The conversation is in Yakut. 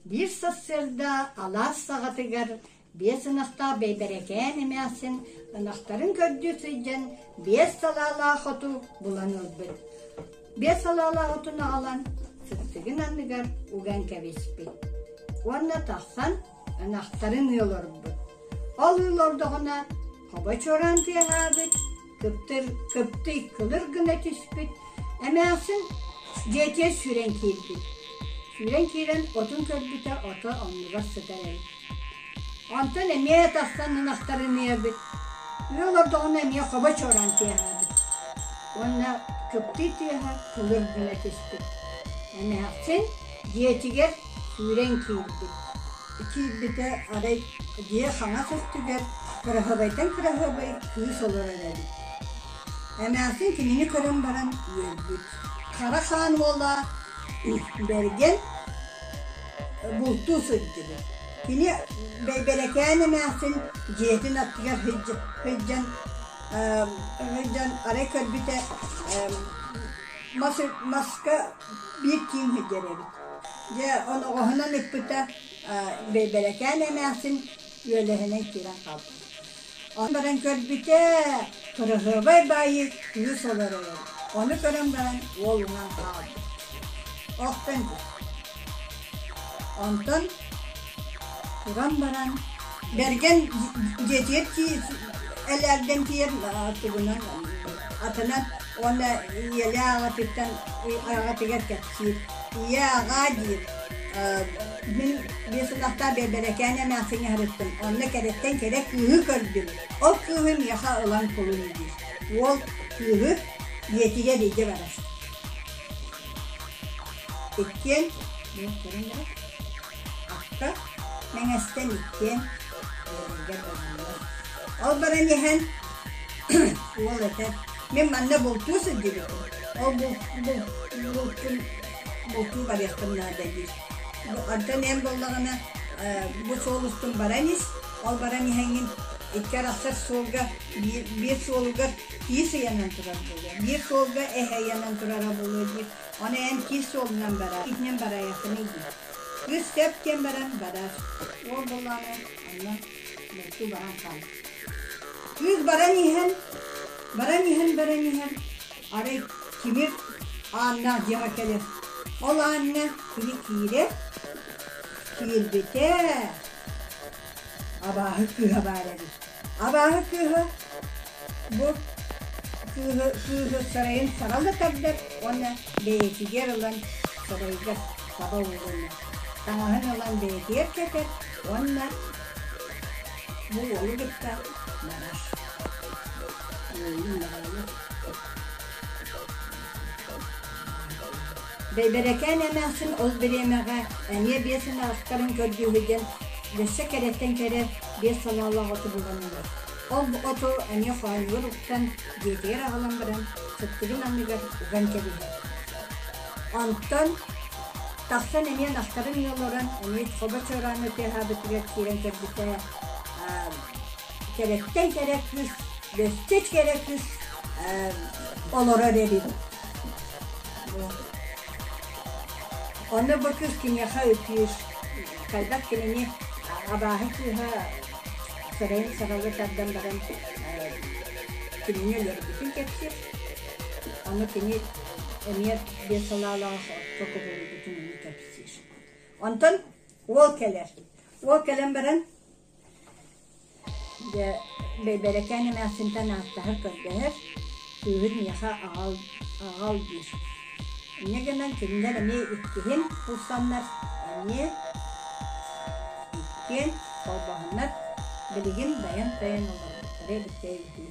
Биир сарсыарда алаас саҕатыгар биэс ынахтаах Бэйбэрэкээн эмээхсин ынахтарын көрдүү сылдьан биэс салаалаах оту булан ылбыт. Биэс салаалаах отун аҕалан сыттыгын анныгар уган кэбиспит. Уонна тахсан ынахтарын ыы олорбут. Ол ыы олордоҕуна хобо чуораан тыаһаабыт, кыптыр, кыптый кылыр гына түспүт, эмээхсин дьиэтигэр сүүрэн киирбит. Сүүрэн киирэн отун көрбүтэ ото оннугар сытар эбит. Онтон эмиэ тахсан ынахтарын ыабыт. Ыы олордоҕуна эмиэ хобо чуораан тыаһаабыт. Уонна кыптый тыаһа кылыр гына түспүт. Эмээхсин дьиэтигэр сүүрэн киирбит. Киирбитэ арай дьиэ хаҥас өттүгэр кыраһыабайтан кыраһыабай кыыс олорор эбит. Эмээхсин кинини көрөн баран үөрбүт. Хара хаан уола Бэргэн бултуу сылдьыбыт. Кини Бэйбэрэкээн эмээхсин дьиэтин аттыгар сылдьан сылдьан арай көрбүтэ мас маска биир киин сылдьар эбит. Дьэ оноҕоһунан ыппыта Бэйбэрэкээн эмээхсин үөлэһинэн киирэн хаалбыт. Ону баран көрбүтэ, кыраһыабай баайы кыыс олорор эбит. Ону көрөн баран уол уҥан хаалбыт. Охтон түспүт. Онтон туран баран Бэргэн дьиэтигэр элээрдэн тиийэн тугунан атынан уонна ийэлээх аҕатыттан аҕатыгар кэпсиир. Ийэ аҕаа диир мин биэс ынахтаах Бэйбэрэкээн эмээхсиҥҥэ сырыттым. Онно кэрэттэн кэрэ кыыһы көрдүм. Ол кыыһы миэхэ ылан кулун диир. Уол кыыһы дьиэтигэр илдьэ барар. Иккиэн акка мэҥэстэн иккиэн дьиэлэригэр бараллар. Ол баран иһэн уол этэр, мин манна бултуу сылдьыбытым. Ол бултун бултуу барыахпын наада диир. Онтон эн буоллаҕына бу суол устун баран ис, ол баран иһэҥҥин икки арахсар суолга биир суолугар киис ыйанан турар буолуо, биир суолга эһэ ыйанан турара буолуо диир. Ону эн киис суолунан барар, итинэн барайаххыный диир. Кыыс сөп диэн баран барар. Уол буоллаҕына онно бултуу баран хаалар. Кыыс баран иһэн, баран иһэн, баран иһэн, арай тимир ааннаах дьиэҕэ кэлэр. Ол ааҥҥа кини киирэр, киирбитэ абааһы кыыһа баар эбит. Абааһы кыыһа бу кыыһы, кыыһы сарайын саралы тардар уонна бэйэтигэр ылан сарайга саба уурунар. Таҥаһын ылан бэйэтигэр кэтэр уонна бу уолу кытта барар. Уолун бараллар. Бэйбэрэкээн эмээхсин ол бириэмэҕэ эмиэ биэс ынахтарын көрдүүһү диэн өссө кэрэттэн кэрэ биэс салаалаах оту булан ылар. Ол оту эмиэ хоонньугар уктан дьиэтигэр аҕалан баран сыттыгын анныгар уган кэбиһэр. Онтон тахсан эмиэ ынахтарын ыы олорон эмиэ хобо чороону тыаһаабытыгар киирэн көрбүтэ кэрэттэн кэрэ кыыс, өссө кэрэ кыыс олорор эбит. Онно бу кыыс киниэхэ ытыыр. Хайдах кинини абааһы кыыһа сарайын саралы тардан баран кинини өлөрбүтүн кэпсиир. Ону кини эмиэ биэс салаалаах окко кубулуйбутун ону кэпсиир. Онтон уол кэлэр. Уол кэлэн баран Дьэ, Бэйбэрэкээн эмээхсинтэн ааттаһар-көрдөһөр, кыыһын миэхэ аҕал, аҕал диир. Инньэ гынан кинилэр эмиэ иккиһин булсаннар, эмиэ иккиэн холбоһоннор, билигин байан-тайан олорбуттара эбитэ үһү.